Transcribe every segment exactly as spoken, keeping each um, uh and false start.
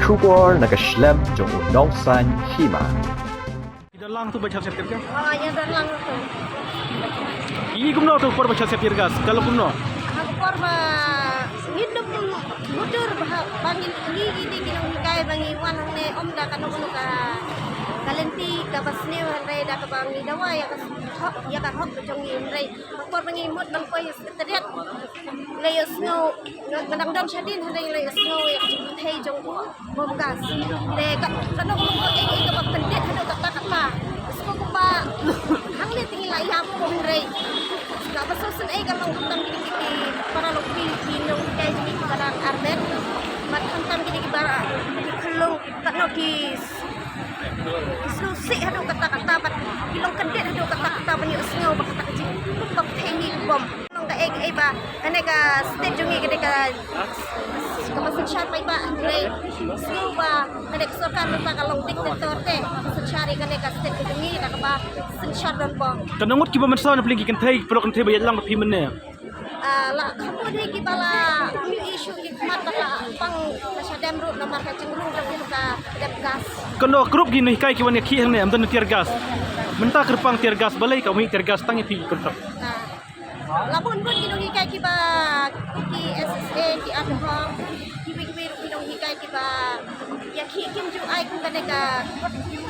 Khubor na ka shlem jong u nongsan hima. Ida lang tu ba chap chap tirka. Oh, ya dah lang tu. Ini kumno tu por ba chap chap tirka. Kalau kumno. Aku por ba ngidup mudur ba bangin ini ini kino hikai bangi wan ne om da kanu kanu ka kalenti ka basni wan re da ka bangi dawa ya ka hok ya ka hok jong ini re. Por ba ngi mut ban poi ha sekretariat. Lei ïohsngew, nga dang don shadien hynrei lei ïohsngew ïa ka jingpynthei jong u bom gas. Te ka ka nong long ka ei ei kaba pyndit haduh katta katta. Sngewbha hangne te ngi la ïap ko hynrei. Kaba sngewsynei ka long khamtam kine ki para lok ki nonghikai jong ngi kiba dang armet. Bad khamtam kine ki para ki khyllung katno ki Ki sngewsih haduh katta katta bad ki long kyndit haduh katta katta ban ïohsngew ba kata ka jingpynbaptei ni bom. Nong ka ei ka ei ba kane ka state jong ngi kane ka kaba synshar paidbah hynrei sngewbha kane ka sorkar mynta ka long dictator te ka synshar ïa kane ka state ka jong ngi da kaba synshar donbor. Ka nongut kiba mynsaw na pling ki kynthei, ki paralok kynthei ba ïaid lang bad phi mynne. Ah, la kham bun hi kiba la kum ïohi shuh ïa khmat ba la pang la shadem ruh namar ka jingrung jong ka dep gas. Kano group ki nonghikai ki wan ïakhih hangne, ym don tear gas. Mynta kyrpang tear gas balei ka mih tear gas tang ïa phi ki contract. Ah. La bun bun ki nonghikai kiba ki S S A ki ad hoc kiwei kiwei ruh ki nonghikai kiba ïakhih kim ju ai kum kane ka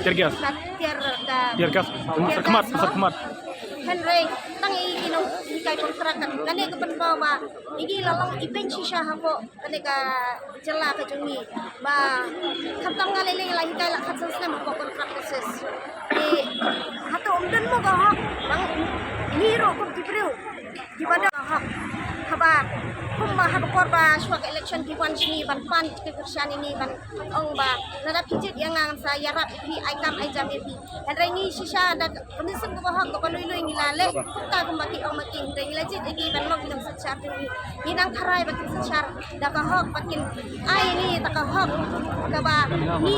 Tear gas. Tear ka Tear gas. Tear gas. Khmat, khmat. Hynrei tang i i nonghikai kontrak kan kane ka pynpaw ba i ngi la long i pynshai shisha hapoh kane ka jylla ka jong ngi ba khamtam nga lei lei la hikai la khatsan snem hapoh contract basis. I hato ym don mo ka hok bang ngi ruh kum ki briew kiba don ka hok haba kumba haba por ba shuwa ka election ki wan sha ngi ban pan ka kyrshan ïa ngi ban ong ba lada phi jied ïa nga ngan sa ïarap ïa phi ai kam ai jam ïa phi. Hynrei ngi shisha da ka mynsiem kaba hok kaba lui lui ngi la leh kumta kumba ki ong ma ki hynrei ngi la jied ïa ki ban long ki nongsynshar jong ngi. Ngi nang tharai ba kin synshar da ka hok ba kin ai ngi da ka hok kaba ngi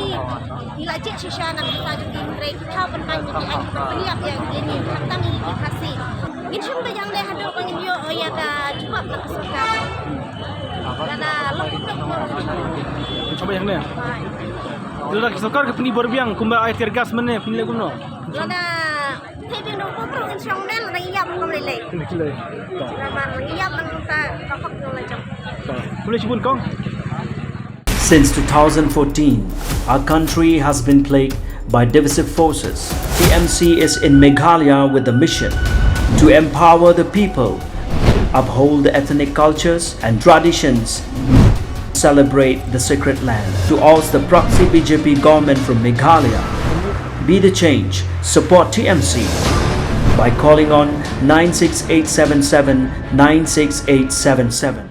ngi la jied shisha na ka bynta jong ki hynrei ki thaw pynban ngi ki ai ki pynïap ïa ngi khamtam ngi ki Khasi. Ngin shong beit hangne haduh ba ngin ïoh ïa ka jubab na ka sorkar. Lada long kumta kumta. Ngin shong beit hangne. Lada ka sorkar ka pyni bor biang kumba ai tear gas mynne phin leh kumno? Lada thei biang dong kumno ngin shong ne lada ngi ïap kumno lei lei. Namar ngi ïap nang ta ka hok nang la jam. Kumno shibun kong? Since two thousand fourteen, our country has been plagued by divisive forces. T M C is in Meghalaya with the mission to empower the people, uphold the ethnic cultures and traditions, celebrate the sacred land. To oust the proxy B J P government from Meghalaya, be the change, support T M C by calling on nine six eight seven seven nine six eight seven seven.